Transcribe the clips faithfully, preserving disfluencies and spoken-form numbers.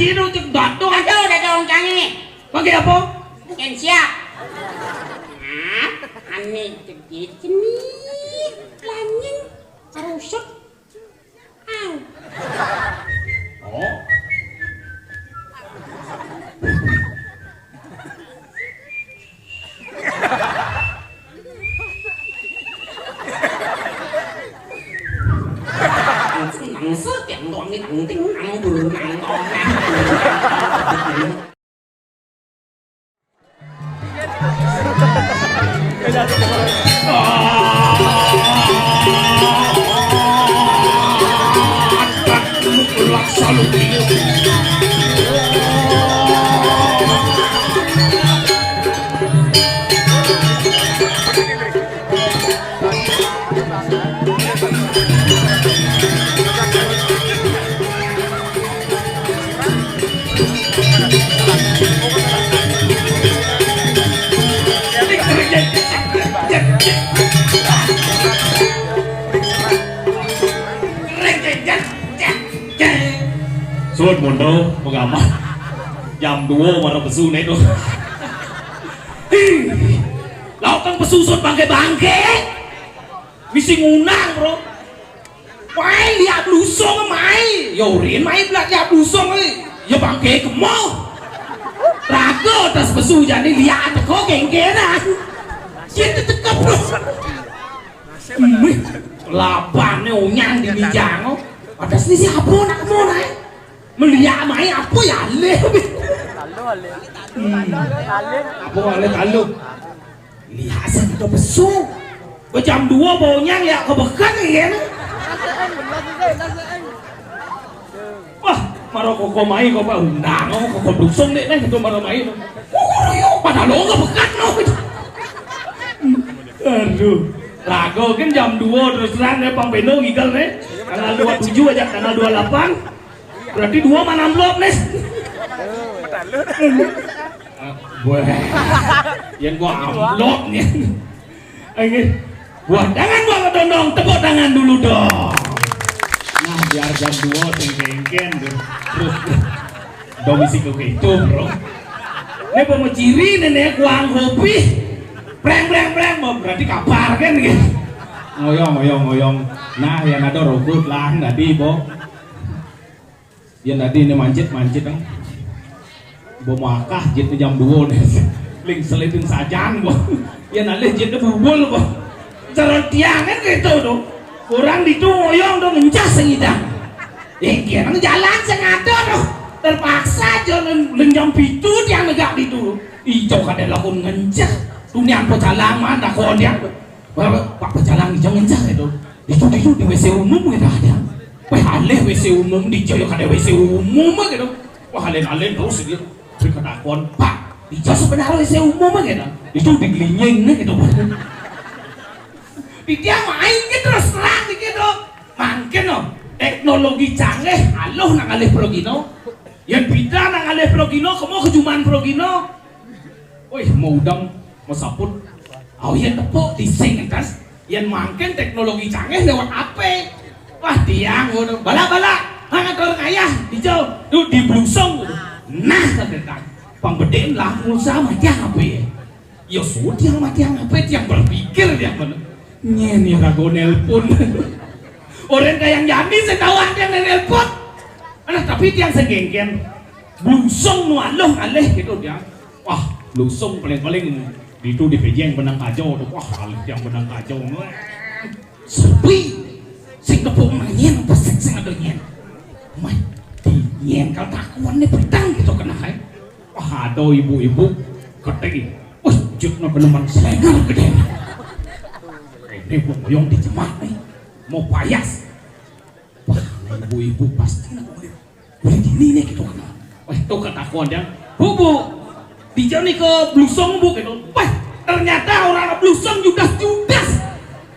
Sino cek dadong? Aduh, dadong canggih. Pakai apa? Makin siap. Nah, aneh gede cenit. Langin. Rusuk. Au. Oh. Nang set yang doang nih, nang ting, nang dulu, nang tong, nang dulu, nang tong. Suud mundur, pengamat. Jam dua baru pesu nih tuh. Ih, lauk kang pesu suud bangke-bangke. Misi ngundang, bro. Mai liak blusung, mai. Ya urin mai belak liak blusung, eh. Ya bangke kemo. Raga atas pesu jani liak teko genggeran. Sing tetekep, bro. Mih, labane onyang di mijang, oh. Atas ni siapa nak kemo, nak? Meliak mai apa ya alih. Hmm. Apa alih taluh? Liak sing kita pesu. Ba jam dua bonyang liak ke beken, ya. Wah, mara koko mai, koko undang, oh, koko blusung dek, neh, itu mara mai. Oh, yo, padahal lo ke beken, no. Aduh, raga kan jam dua terus terang deh, pang beno ngigel, neh. Tanggal dua tujuh aja, tanggal dua lapan. Berarti dua mana amplop, neh? Ah, boleh. Yang gua amplop nih. Oke. Buat tangan gua ke dondong, tepuk tangan dulu dong. Nah, biar jam dua sing kengken tuh. Terus dong isi ke itu, bro. Ini pemeciri nenek kuang kopi. Preng, preng, preng, mau berarti kapar kan gitu. Ngoyong, ngoyong, ngoyong. Nah, yang ada robot lah tadi, Bo. Yang tadi ini mancit, mancit, ang. Bo makah jit jam dua nih. Ling seliding sajan, Bo. Yang alih jit bubul, Bo. Cara tiangan gitu tuh. Orang ditu ngoyong tuh ngencas sing idang. Eh, kira jalan sing ada tuh. Terpaksa aja ling, ling jam pitu tiang negak ditu. Ijo kada lakon ngencas. Dunia pecalang mana kau dia? Wah, Pak Pecalang ijo ngencah itu. Itu, itu di W C umum gitu ada. Wah, alih W C umum di Joyo kada W C umum gitu. Wah, alih-alih terus gitu. Beri ketakon, "Pak, ijo sebenarnya W C umum gitu." Itu di Gelinying gitu. Di dia main gitu terus terang gitu. Mangkin loh, teknologi canggih, aluh nang alih progino. Yang beda nang alih progino, kamu kejuman progino. Wih, mau udang, mau saput. Oh, yang tepuk, di sing entas. Yang mangkin teknologi canggih lewat apa? Wah, tiang ngono. Bala, bala. Mangan orang ayah, hijau. Tuh di blusung. Nah, kata tak. Pang bedek lah, pulsa macam apa ya? Ya sudah, tiang mati yang apa? Tiang berpikir dia mana? Nyen ya rago nelpon. Orang kayak yang jadi setahu ada yang nelpon. Alah, tapi tiang segengken. Blusung nu aluh alih gitu dia. Wah, blusung paling-paling itu di pejeng benang kajo tuh. Wah, alih yang benang kajo. Sepi. Sing tepuk main, pesek sing ada nyen. Mai, di nyen kal takuan nih petang gitu kena, hai. Wah, ada ibu-ibu ketik. Wah, jut na peneman selengar gede. Ini bu moyong di jemak nih. Mau payas. Wah, ibu-ibu pasti nak boleh. Boleh gini nih gitu kan. Wah, itu ketakuan dia. Bu, bu, di jauh nih ke blusung bu gitu. Wah, ternyata orang blusung judas-judas.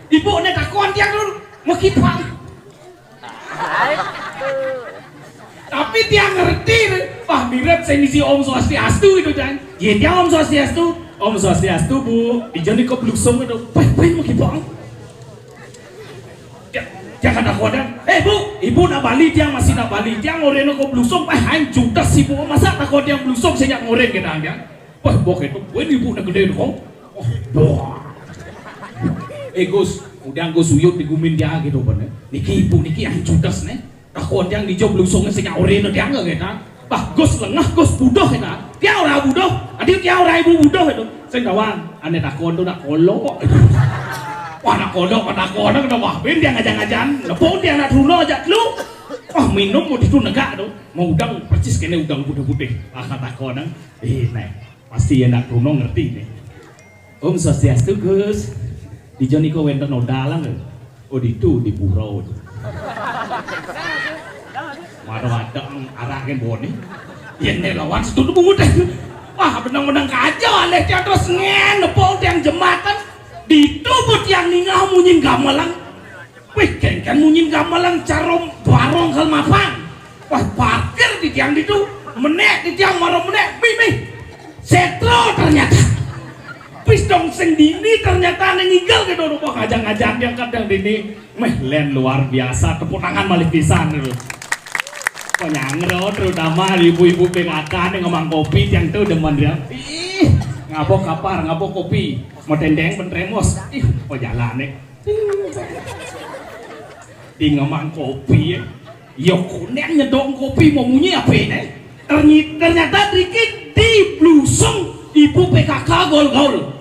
Ibu nih takuan dia dulu. Mau kipang. Tapi dia ngerti, wah, mirip sing isi Om Swastiastu itu, Jan. Ya, dia Om Swastiastu. Om Swastiastu, Bu. Ijo nih kok blusung itu. Pai, pai, mau gimana? Dia, dia kata kodan, "Eh, Bu, Ibu nak bali tiang, masih nak bali tiang, orena ka Blusung, eh, aing judes ibu, masa takon tiang Blusung sing nyak ngoren ka tiang. Wah, bok itu, wen ibu nak gedé to. Oh, boh. Eh, Gus, udah Gus uyut di gumin dia gitu bener. Niki ibu niki aing judes né. Takon tiang dija Blusung sing nyak orena tiang ka tiang. Bah, Gus lengeh, Gus buduh éta. Tiang ora buduh, adi tiang ora ibu buduh itu. Sing tawang, ané takon to nak kolok. Wah, nak kolok, nak takon, nak wah, bén tiang ngajan-ngajan. Nepung tiang nak truna ajak telu. Wah, minum mau ditu negak to. Mau udang persis kéné udang putih-putih. Ah, nak takon, eh, né. Pasti ya nak truna ngerti né. Om Swastiastu, Gus. Dija nika wénten odalan lho. Oh, ditu di pura to. Mara wadang araké boné. Yén né lawan setutu bungut. Wah, benang-benang kaja alih tiang terus ngén nepung tiang jematan. Ditu pun tiang ningeh munyin gamelan. Wih, kénkén munyin gamelan cara barong kal mapan. Wah, parkir di tiang ditu. Menék di tiang mara menék. Mih, mih. Sétro ternyata. Pis dong sing dini ternyata ané ngigel gitu. Wah, ngajan-ngajan tiang kadang dini. Méh, lén luar biasa, tepuk tangan malih pisan to. Penyangro terutama ibu-ibu P K K né ngemang kopi tiang to demen dia. Ih, ngapa kapar, ngapa kopi. Mau tendeng pentremos. Ih, apa jalané. Di ngemang kopi ya. Ya kunen nyedok kopi mau munyi apéné. Ternyi-, ternyata driki di Blusung ibu P K K gaul-gaul.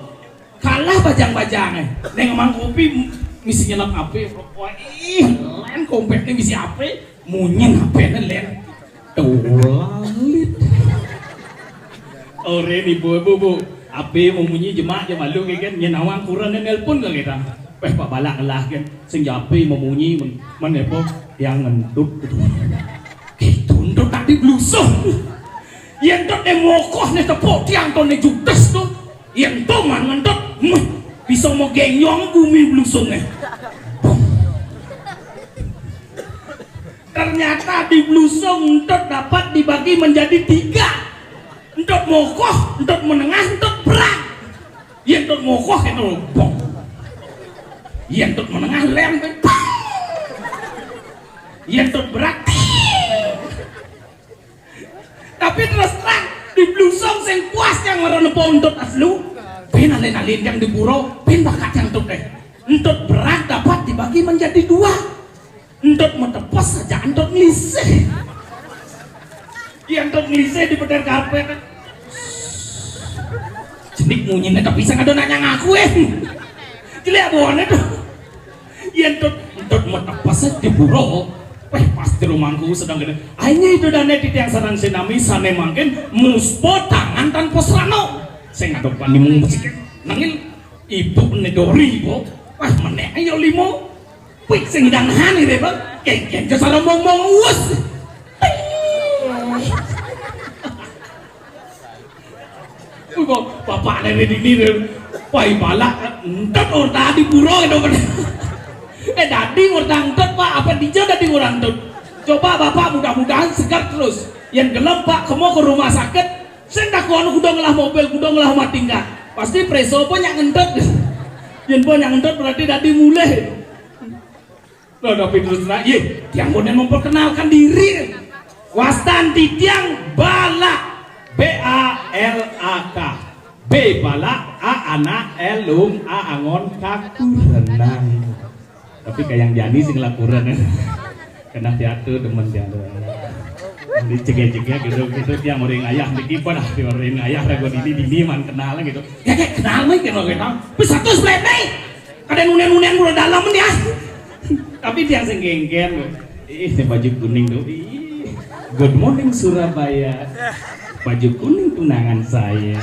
Kalah bajang-bajangé. Né ngemang kopi m-, misi nyelap apé. Wah, ih, lén kompétné misi apé. Munyin apéné lén. Tulalit. Orén ibu-ibu, Bu. Apé mau munyi jemak jé malu ké kén. Nyén awang kurené nelpon ka kita. Péh Pak Balak ngelah kén. Sing ja apé mau munyi mén, mén apa? Tiang ngentut gitu. Gitu, ngentut tadi Blusung. Yén to né mokoh né tepuk tiang to né judes to. Yén to man ngentut, méh, bisa mau genyong bumi Blusungé. Ternyata di Blusung ngentut dapat dibagi menjadi tiga. Ngentut mokoh, ngentut menengah, ngentut berat. Yén ngentut mokoh itu bong. Yén ngentut menengah lem. Yén ngentut berat. Tapi terus terang, di Blusung sing puas tiang mara nepuk ngentut aslu. Bén alin-alin tiang di pura, bén bakat tiang ngentut deh. Ngentut berat dapat dibagi menjadi dua. Ngentut metepes aja ngentut ngelisih. Iya, ngentut ngelisih di peter karpet. Jenik munyiné tapi sing ada nanya ngaku, eh. Jelik aboné to. Yén ngentut, ngentut metepes di pura. Wéh, pasti rumangku sedang gini. Akhirnya itu dané titiang sareng sinami sané mangkin muspa tangan tanpa serana. Sing ngadep pani mung becik. Nengil ibu né dori, Bu. Wah, menék ayo limo. Wih, sing ngidang nahan iki, Bang. Kénkén ja sara mong-mong wus. Wih, kok bapak lere dini, Bang. Wah, balak, ngentut ora tadi pura itu, Bang. Eh, dadi ora ngentut, Pak. Apa dija dadi ora ngentut? Coba Bapak mudah-mudahan segar terus. Yén gelem, Pak, kemo ke rumah sakit. Sing takon kudu ngelah mobil, kudu ngelah rumah tingkat. Pasti preso apa nyak ngentut. Yén apa nyak ngentut berarti dadi mulih. Loh, tapi terus terang, yé, tiang boné memperkenalkan diri. Wastan titiang Balak, B A L A K. B Balak, A anak, L lung, A angon, kakurenan. Tapi kayang jani sing lakuren. Kena diatur demen diatur. Dicegah-cegah gitu, gitu tiang orang ayah, niki pada orang ayah, ragu dini, dini man kenal gitu. Ya, kayak kenal nih, kenal, kenal. Wis satu sebelah nih. Kadang unen-unen mulai dalam nih, ah. Tapi tiang sing genggen. Ih, si baju kuning tuh. Ih. Good morning, Surabaya. Baju kuning tunangan saya.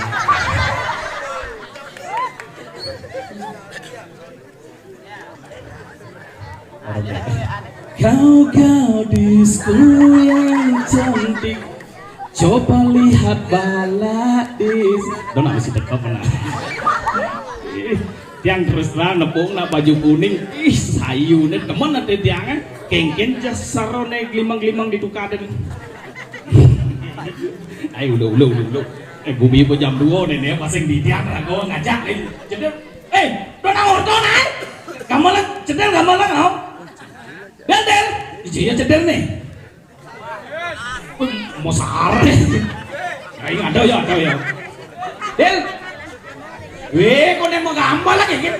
Kau gadisku yang cantik. Coba lihat balak di. Dong, aku sih tekap, nah. Ih, tiang terus terang nepung nak baju kuning. Ih, sayuné temen ati tiangé. Kénkén ja sarané glimang-glimang di tukadé. Ayo, ulo, ulo, ulo, ulo. Eh, gumi apa jam dua né, né, pasing di tiang rago ngajak, eh. Cedél. Eh, dona orto, nah. Gamelan, cedél gamelan, oh. Bel, bel. Iya cedel nih. Wih, mau sare. Ayo ada ya, ada ya. Del. Weh, kok nek mau gamal lagi gitu.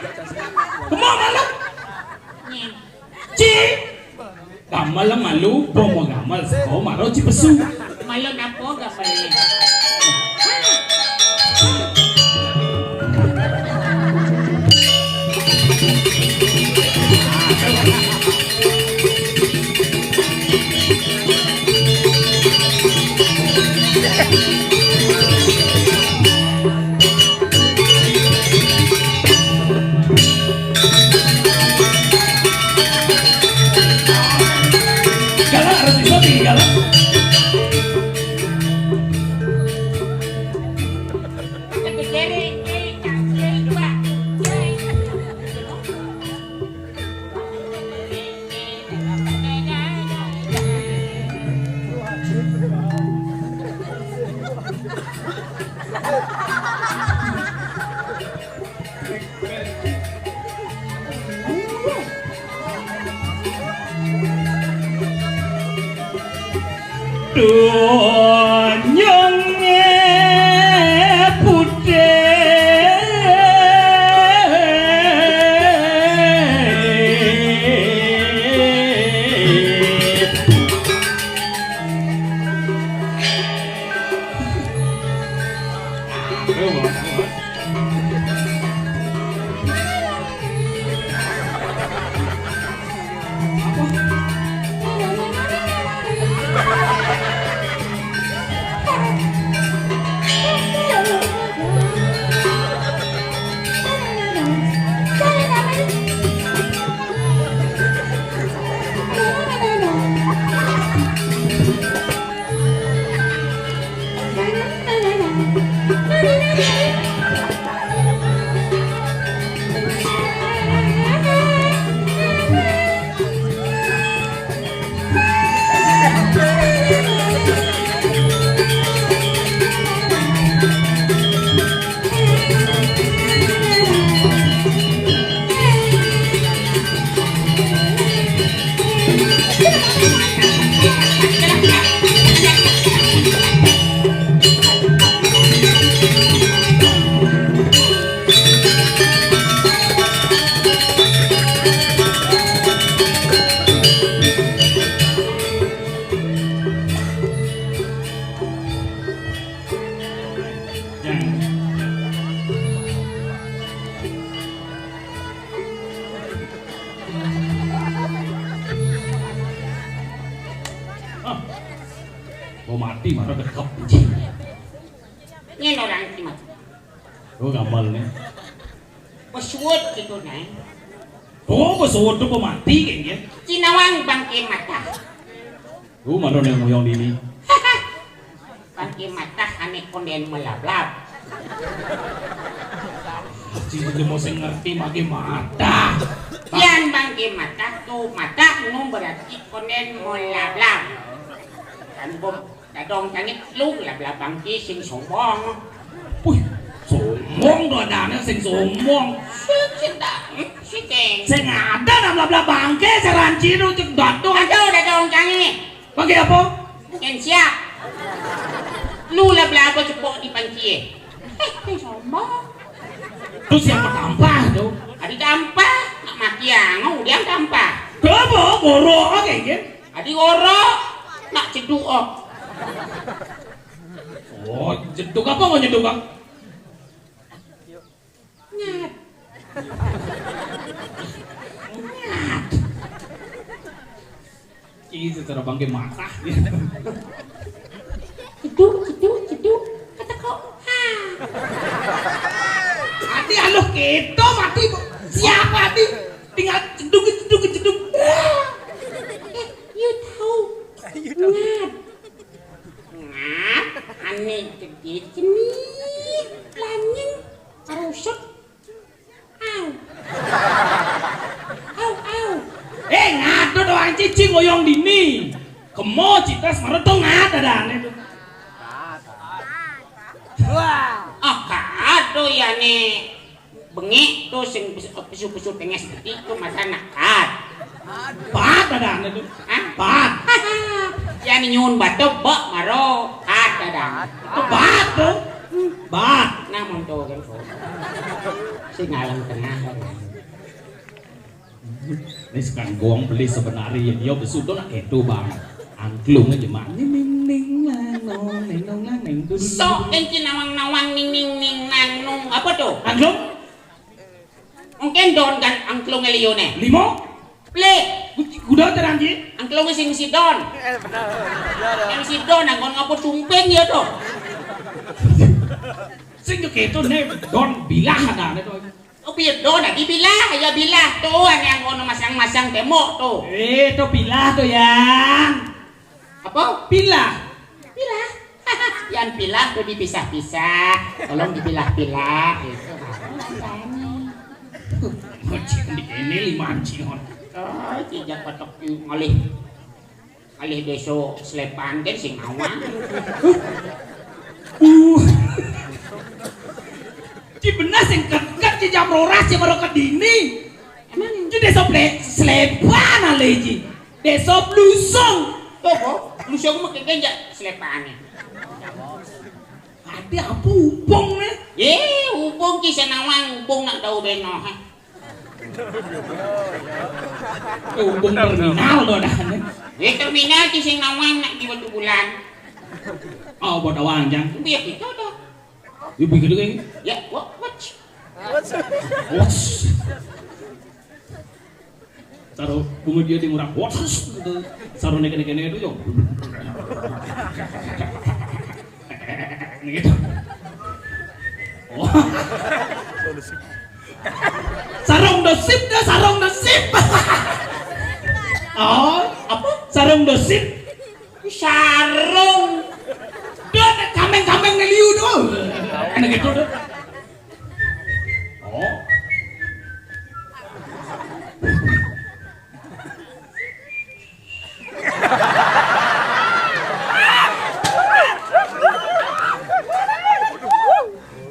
Kemana malu? Ci. Gamal malu, bo mau gamal. Oh, maro ci pesu. Malu napa gamal ini? Galak, harus bisa tinggi, galak. Donyane putih. Ah. Mau mati, marah dekep. Nyen orang ki mati. Oh, gamal nih. Pesuwut gitu, Neng. Oh, pesuwut tuh pemati kayaknya. Cinawang bangke mata. Lu mana yang ngoyong dini? Bangke mata ane konden melablab. Ci itu mau sing ngerti bangke mata. Yan bangke mata tuh mata nu berarti konden melablab. Kan bom dadong cangit lu lablab bangke sing sombong. Wih, sombong tuh adanya sing sombong. Sing sing dah. Sing. Sing ada nang lablab bangke seranci lu cek dadong. Aduh dadong cangit. Bangke apa? Yang siap. Lu lablab apa cepok di panci. Eh, sing sombong. Terus yang pertama tuh. Adi tampah, nak mati yang udah tampah. Kenapa? Borok aja gitu. Adi ora nak ceduk oh. Oh, ceduk apa mau ceduk, Bang? Nyat. Nyat. Iki secara bangke matah. Ceduk, ceduk, ceduk. Kata kok. Ha. Ati aluh keto mati. Siapa ati? Tinggal ceduk, ceduk, ceduk. Eh, you tahu. Nyat. Ngap, ane gedhe cenil, lanying, karusut. Au. Au, au. Eh, ngadu doang cici ngoyong dini. Kemo citas mereto ngada dane tu. Wah. Ah, kado ya ne. Bengek to sing pesu-pesu tenges tadi to mata nakat. Bat ada anu tuh. Hah? Bat. Yan nyuwun batuk, bok maro. Bat ada. Itu bat tuh. Bat. Nah, monto kan kok. Sing ngalem tengah. Ini sekarang gong beli sebenarnya ya, dia besudo nak itu, Bang. Angklung aja, Mak. Ning, ning, ning, nang, nong, ning, nong, nang, ning, dulu. Sok engki nawang-nawang ning, ning, ning, nang, nung. Apa tuh? Angklung? Mungkin don kan angklung liune. Limo? Plek. Kuda terang ki? Angklung sing sidon. Yang sidon angkon ngapa cumping ya tuh? Sing yo keto ne don bilah ada ne tuh. Oh, piye do, nah, dibilah, ya bilah. Tuh, ane yang ngono masang-masang tembok tuh. Eh, tuh bilah tuh, Yang. Apa? Bilah. Bilah. Yang bilah tuh dipisah-pisah. Tolong dipilah-pilah gitu. Macam di ini lima anjing. Oh, cijak patok ngalih. Alih desa Slepan kan sing nawang. Uh. Ci bener sing keket ci jam rolas ci baru ke dini. Emang ci desa Ple-, Slepan alih ci. Desa Blusung. Tuh, kok Blusung mah kagak jak Slepane. Ati apa hubung nih? Ye, hubung ci sing nawang, hubung nak tau beno. Hubung terminal tuh dah. Ye, terminal ci sing nawang nak di waktu bulan. Oh, buat awang jang. Biar kita tuh. Ibu gitu kayak. Ya, what, what? Wah. Taruh bunga dia di murah. Wah, gitu. Taruh naik naik naik itu yo. Gitu. Oh. Sarung desip dah, sarung desip. Oh, apa? Sarung desip. Sarung. Dia ada kameng-kameng ngeliu tuh. Ada gitu tuh. Oh.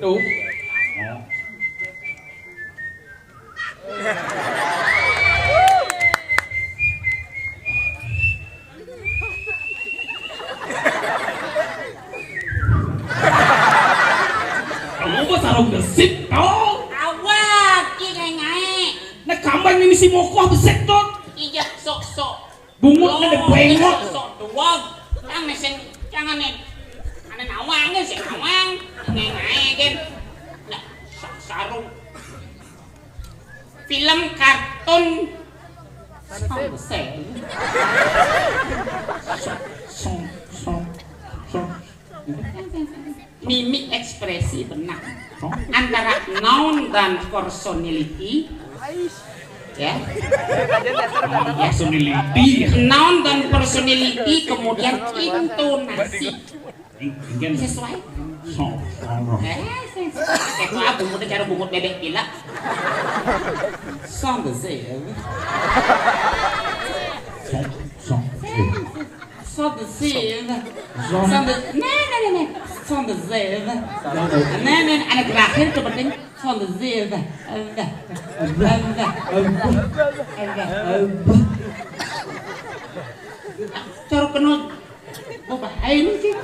Tuh. Kamu mah sarung desip, tau? Awak, ki ngae-ngae. Nah, kambang ini si mokoh besek tuh. Ijak sok-sok. Bungut ada bengot. Sok doang. Yang mesin jangan nih. Ada nawang nih, si nawang. Ngae-ngae kan. Nah, sa-, sarung. Film kartun Song, song, song, song. Mimik ekspresi benar antara noun dan personality, ya. Personality. Noun dan personality, kemudian intonasi. Mungkin sesuai. Song, song. Eh, sing, sing. Kayak apa bungut, cara bungut bebek gila. Song the same. Song, song. Song the same. Song. Song the, nah, nah, nah, nah. Song the same. Nah, nah, nah, anak terakhir tuh penting. Song the same. Enggak. Enggak. Enggak. Enggak. Cara kenal. Bapak ini sih.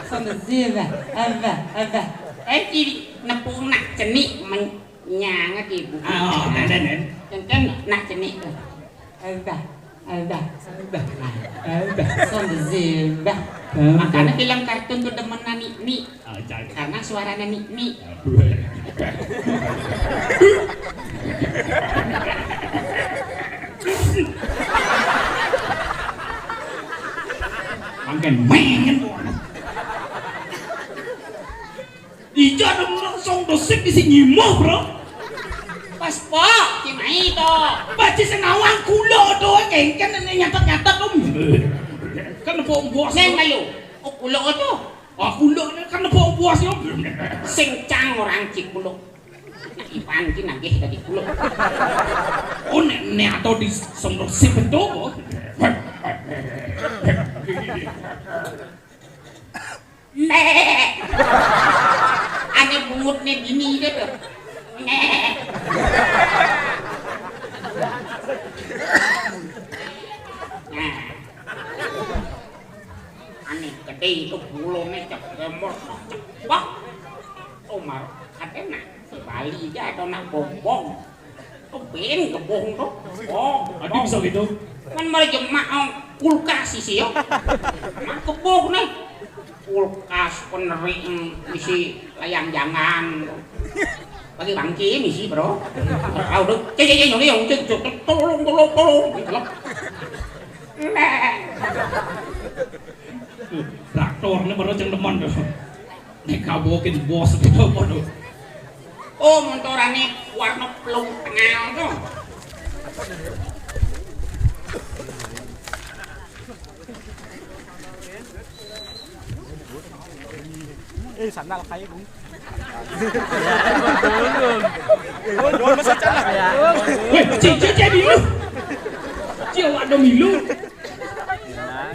Song the same. Enggak. Enggak. Eh, ci nepuk nak cenik men-, nyanget ibu. Ah, oh, nah, nah, nah. Kan nak cenik tuh. Enggak. Enggak. Enggak. Enggak. Song the same. Enggak. Makanya film kartun tuh demen nani-ni. Ah, jangan. Karena suaranya ni-ni. Mangken mengen. Ija ada langsung dosik di sini nyimuh, bro. Pas, Pak, ci mai to. Baci sing nawang kulo to, kengken ini nyatet-nyatet, Om. Kan bos. Neng ayo. Oh, kulo to. Ah, kulo kan bos ya. Sing cang orang ci kulo. Nah, Ipan ki nagih tadi kulo. Oh, nek, nek atau di song dosik betul, Bos. Nek. Ane bungut ne dini deh tuh. Nek. Wah, Umar, katanya nak Bali aja atau nak bombong. Tuh ben kebong tuh. Oh, aduh bisa gitu. Kan mari jemak, oh, kulkas isi ya. Nah, kebong nih. Kulkas peneri, mm, isi layang jangan. Bagi bangki misi, bro. Tahu dong. Cek, cek, cek, nyong, nyong, cek, cek, tolong, tolong, tolong. Gitu loh. Nah. Traktor ini baru ceng demen tuh. Nek kabokin bos gitu, waduh. Oh, montorane warna pelung tengah tuh. Eh, sandal kayak, Bung. Jual masa celana. Weh, cicit jadi lu. Cil ada milu.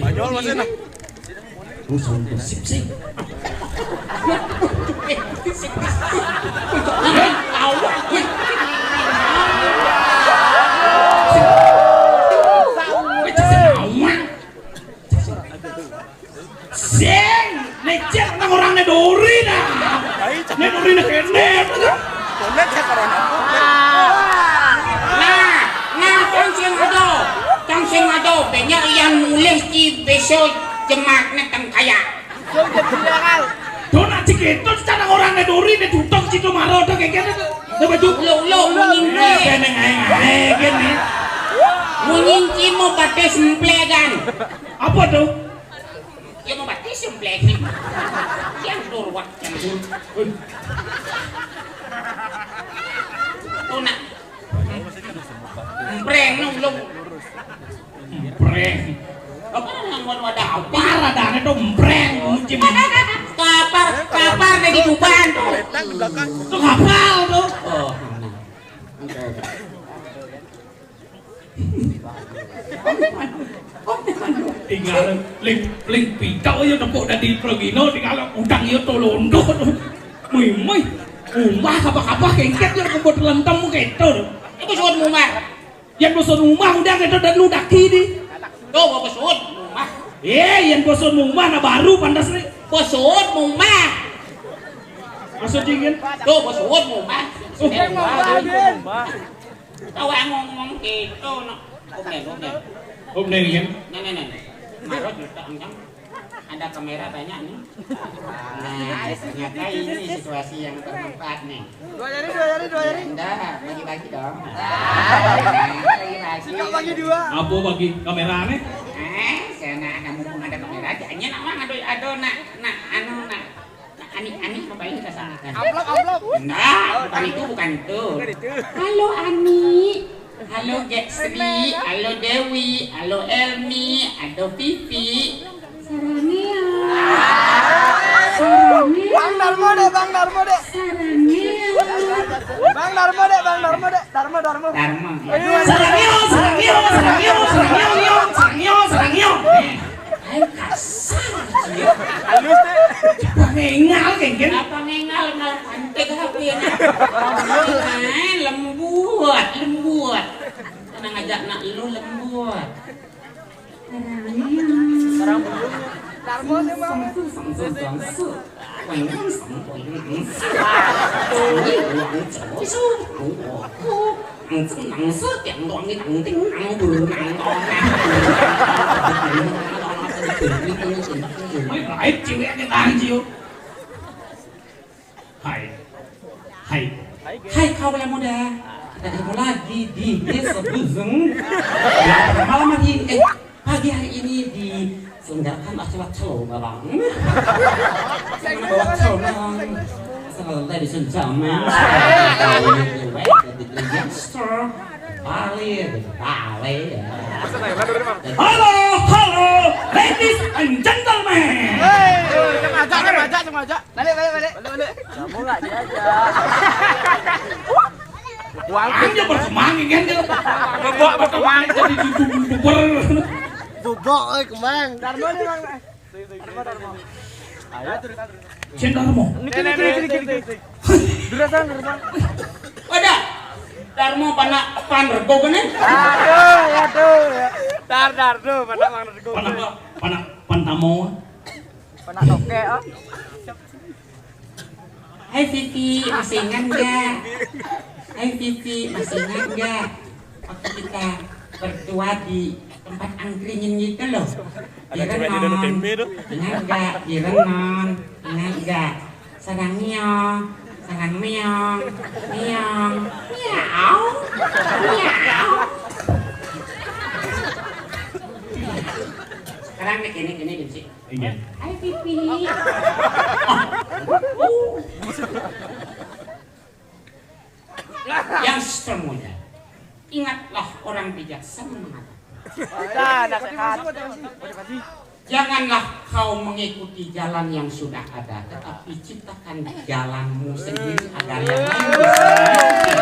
Banyol masih nah. Lu sound gosip sih. Awak, weh. Weh, cicit awak. Sing, nek cek nang orang ne dori nah. Ai, cek. Ne dori ne kene. Konek ya karena. Nah, nah, kang sing ado. Kang sing ado, benya yang mulih ci beso jemak ne teng kaya. Tuh nak cik itu cara orang ne dori ne tutok cik maro tuh kayak gitu. Coba tuh. Lo, lo, munyin. Nah, kene ngai ngai gini. Munyin ci mau pakai semplegan. Apa tuh? Ya mau mati sih, blek nih. Yang durwat, yang dur. Tuh nak. Empreng nih ulung. Empreng. Apa yang mau ada apa? Parah dah, itu empreng, muncim. Kapar, kapar dari Tuban tuh. Itu kapal tuh. Oh, nah. Oke, oke. Tinggal ling ling picau ya tepuk dari Progino, tinggal udang ya tolondo. Mui mui. Umah apa-apa kengket ya kebut lentem gitu. Itu suat mumah. Yang bosan rumah udah gitu dan lu daki di. Tuh, gua besut mumah. Eh, yang bosan rumah nah baru pantas nih. Besut mumah. Maksud jingin? Tuh, besut mumah. Oh. Tawa ngomong gitu, no. Om Neng, Om Neng. Om Neng, ya? Nih, nih, nih. Marot juta, Om, Jang. Ada kamera banyak, nih. Nah, ternyata ini situasi yang bermanfaat, nih. Dua jari, dua jari, dua jari. Enggak, bagi-bagi dong. Bagi-bagi. Suka bagi dua. Apa bagi kamera, nih? Eh, sana ada mumpung ada kamera, jangan nak, Mang, aduh, aduh, nak, nak, anu, nak. Ani, Ani, apa ini kita samakan? Amplop, amplop. Enggak, bukan itu, bukan itu. Bukan itu. Halo, Ani. Halo, Jack Sri. Halo, Dewi. Halo, Elmi. Halo, Vivi. Sarangnya. Sarangnya. Bang Darmo deh, Bang Darmo deh. Sarangnya. Bang Darmo deh, Bang Darmo deh. Darmo, Darmo. Darmo. Aduh, sarangnya, sarangnya, sarangnya, sarangnya, sarangnya, sarangnya. Ayo kasar, cie. Halus, deh. Coba ngengal, genggen. Apa ngengal, malah pantek H P-nya. Main lembut, lembut. Tenang aja, nak lu lembut. Sekarang belum. Darmo sih, Bang. Sangsu, sangsu, sangsu. Lain cewek yang tahan, Cio. Hai. Hai. Hai, kau yang muda. Ada ilmu lagi di desa Buzeng. Ya, malam hari ini, eh, pagi hari ini diselenggarakan acara calon, Bang. Saya bawa calon. So, ladies and gentlemen, the gangster, Bali, Bali, ya. Halo, halo, ladies and gentlemen. Hei, sama aja, sama aja, sama aja. Balik, balik, balik. Balik, balik. Kamu nggak diajak. Hanya berteman kan dia. Bawa berteman jadi youtuber. Bubok, eh, kemang. Darmo nih, Bang. Darmo, Darmo. Ayo. Cen Darmo. Niki, niki, niki, niki, niki. Durasan, durasan. Wadah. Darmo panak pan rego kene. Aduh, aduh, ya. Dar, dar, tuh, panak pan rego. Panak, panak pan tamo. Panak toke, oh. Hai Vivi, masih ingat nggak? Hai Vivi, masih ingat nggak? Waktu kita berdua di tempat angkringin gitu loh. Di Renon. Ingat nggak? Di Renon. Ingat nggak? Sarang miong, sarang miong, miong, miau, miau. Sekarang nih, gini, gini, gini. Iya. Hai, Pipi. Yang termuda, ingatlah orang bijaksana mengatakan, janganlah kau mengikuti jalan yang sudah ada, tetapi ciptakan jalanmu sendiri agar yang lain bisa mengikuti.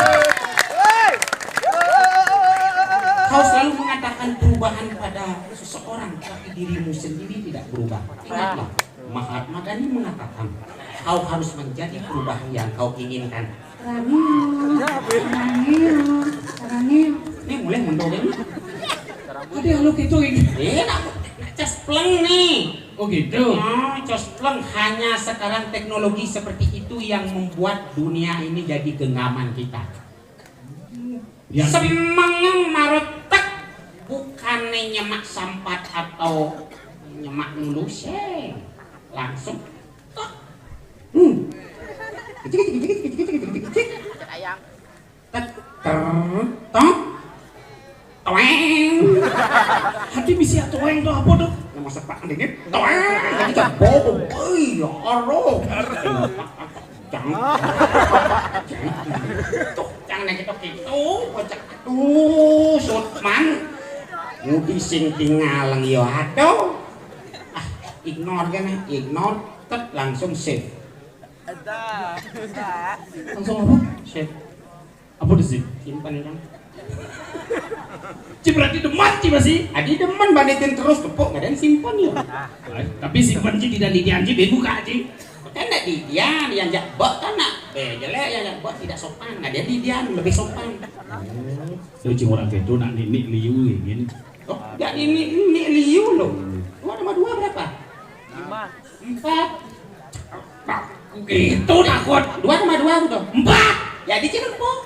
Kau selalu mengatakan perubahan pada seseorang, tapi dirimu sendiri tidak berubah. Ingatlah, Mahatma Gandhi mengatakan, kau harus menjadi perubahan yang kau inginkan. Rangil, rangil, rangil. Ini mulai mendorong. Tadi halo gitu ini. Eh, nak, nak cospleng nih. Oh gitu. Oh, cospleng. Hanya sekarang teknologi seperti itu yang membuat dunia ini jadi genggaman kita. Yang semengeng maretek, bukannya nyemak sampat atau nyemak nuluseng. Langsung tek. Hmm. Kecik, kecik, kecik, kecik, kecik, kecik, kecik. Tek, ter, tek. Toeng. Hati bisi toeng tuh apa tuh? Nama sepak ini. Toeng. Jadi kan bobo. Oi, ya Allah. Jangan. Tuh, jangan gitu, gitu. Kocak. Aduh, Sutman. Mudi sing tingalang ya aduh. Ah, ignore kan, ignore. Tek, langsung save. Langsung apa? Save. Apa di sini? Simpan, Kang. Ci berarti demen, Ci, masih? Adi demen banitin terus, tepuk, nggak ada yang simpan ya. Ay, tapi simpan, Ci, tidak didian, Ci, ben buka, Ci. Kan nggak didian, yang jak bok kan nak. Eh, jelek yang jak bok tidak sopan. Nggak ada didian, lebih sopan. Lu cuma orang itu nak ninik liu ya, gini. Oh, nggak ninik, ninik liu loh. Dua tambah dua berapa? Lima. Empat. Nah, gitu takut. Dua tambah dua udah. Empat. Ya, di sini empat.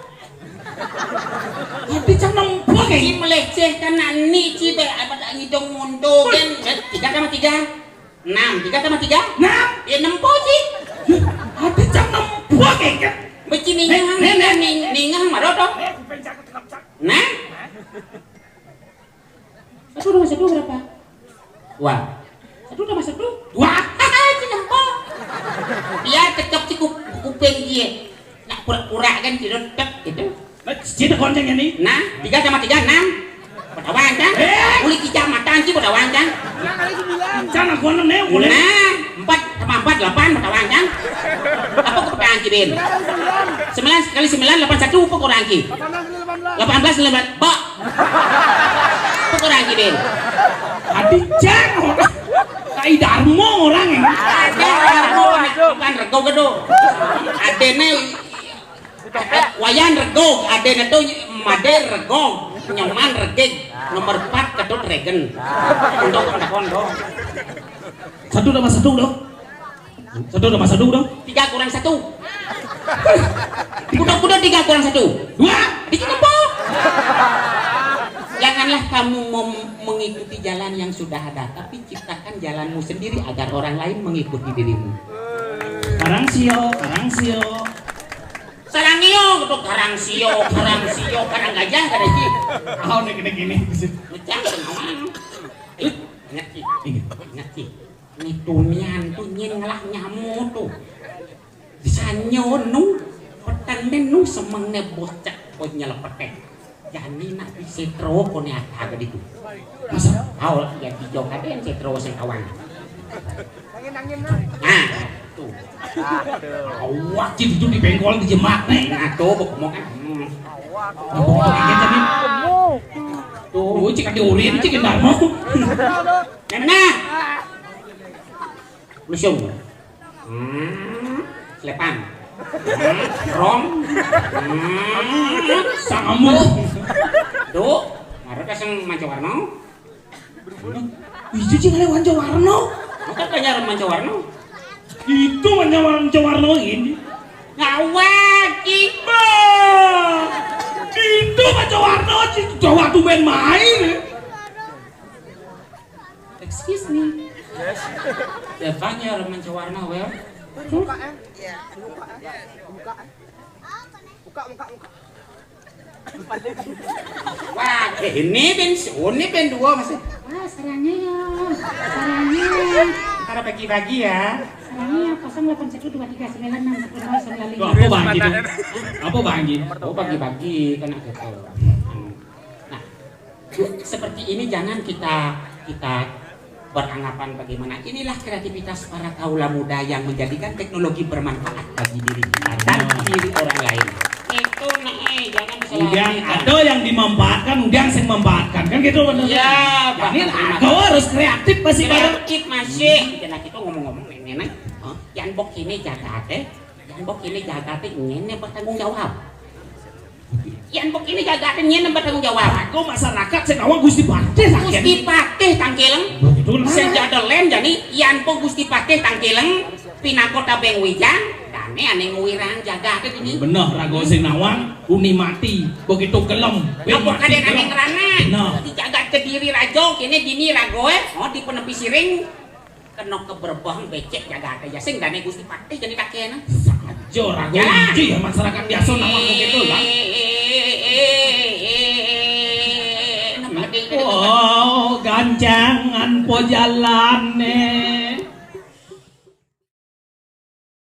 Tapi cang nempo kayak Ci melecehkan nak ni, Ci, be, apa tak ngidong mondo kan? Tiga tambah tiga. Enam. Tiga tambah tiga? Enam. Ya, nempo, Ci. Tapi cang nempo kayak gitu. Beci ningah, Nek, nek, ningah, nek. Ning-, ningah, maroto. Nah? Satu tambah satu berapa? Dua. Satu tambah satu? Dua. Hahaha, Ci nempo. Biar kecok Ci kup-, kuping dia. Nak pura-pura kan Ci tek gitu. Nah, Ci tek konceng ya nih. Nah, tiga tambah tiga, enam. Betawang kan? Eh! Uli kecamatan Ci betawang kan? Cang aku enam nih, boleh. Nah, empat tambah empat, delapan, betawang kan? Apa kau betawang Ci, Bin? Sembilan kali sembilan, delapan satu, apa kurang Ci? Delapan belas, delapan belas, bak. Apa kurang Ci, Bin? Adi cang, orang. Kai Darmo orang ini. Ada Darmo, bukan rego gedo. Adene Wayan rego, adene tuh made rego, nyoman regeg, nomor empat Ketut Regen. Untuk kondo-kondo. Satu tambah satu dong. Satu tambah satu dong. Tiga kurang satu. Kuda-kuda tiga kurang satu. Dua. Dikit apa? Janganlah kamu mem-, mengikuti jalan yang sudah ada, tapi ciptakan jalanmu sendiri agar orang lain mengikuti dirimu. Karang sio, karang sio. Sarangio, gitu, karang sio, karang sio, karang gajah, kada Ci. Oh, nek, nek ini. Macam senawang. Eh, ingat Ci. Ingat. Ingat Ci. Ni tunian tu nyin ngelah nyamu tu. Sanyo nu, petan nu semeng ne bocak konyol petek. Jani nak di setro kone ata gadi tu. Masa? Awak ya tiga kali yang setro sing kawan. Nah, tu. Awak Ci itu di bengkol di jemak nih. Nah, tu, bok mau kan. Hmm. Nah, bok mau kan tadi. Tu. Oh, Ci kaki urin, Ci kendar mau. Nah. Lusung. Hmm, selepan. Hmm, rom. Hmm, sangamuk. Duh, marah kasang manca warna. Itu Ci kali manca warna. Maka kaya manca warna. Itu manca warna, manca warna ini. Ngawak, Cing. Bah, itu Mancawarna, Cing. Coba tumben main. Excuse me. Devanya orang Mancawarna, well. Buka, eh. Buka, eh. Buka, eh. Buka, buka, buka. Wah, eh, ini ben, ini ben dua masih. Wah, sarangnya ya. Sarangnya. Ntar bagi-bagi ya. Sarangnya ya, kosong delapan satu dua tiga sembilan enam satu nol sembilan lima. Tuh, apa bagi tuh? Apa bagi? Oh, bagi-bagi, kena gitu. Nah, seperti ini jangan kita, kita beranggapan bagaimana. Inilah kreativitas para kaula muda yang menjadikan teknologi bermanfaat bagi diri kita dan diri orang lain. Itu nih, jangan disalahkan. Udiang ada yang dimanfaatkan, udiang sing memanfaatkan, kan gitu bener. Ya, ini aku harus kreatif masih, kreatif masih. Kita ngomong-ngomong ini nih. Hah? Yan bok ini jaga teh, yan bok ini jaga teh, ini bertanggung jawab. Yan bok ini jaga teh nyén bertanggung jawab. Aku masyarakat sing awak Gusti Patih, Gusti Patih tangkileung. Betul. Sing jadelen jani yan po Gusti Patih tangkileung pinakota beng wijang, dane ane ngwirang jaga teh ini. Bener, raga sing nawang uni mati, begitu gelem. Apa kaden ane ngerana? Nah. Dijaga kediri rajo, kene dini rago, eh, oh, di penepi siring. Kena keberbang becek jaga teh ya sing dane Gusti Patih jadi kakena. Saja ragu ya masyarakat biasa nama begitu lah. Oh, gancangan po jalane.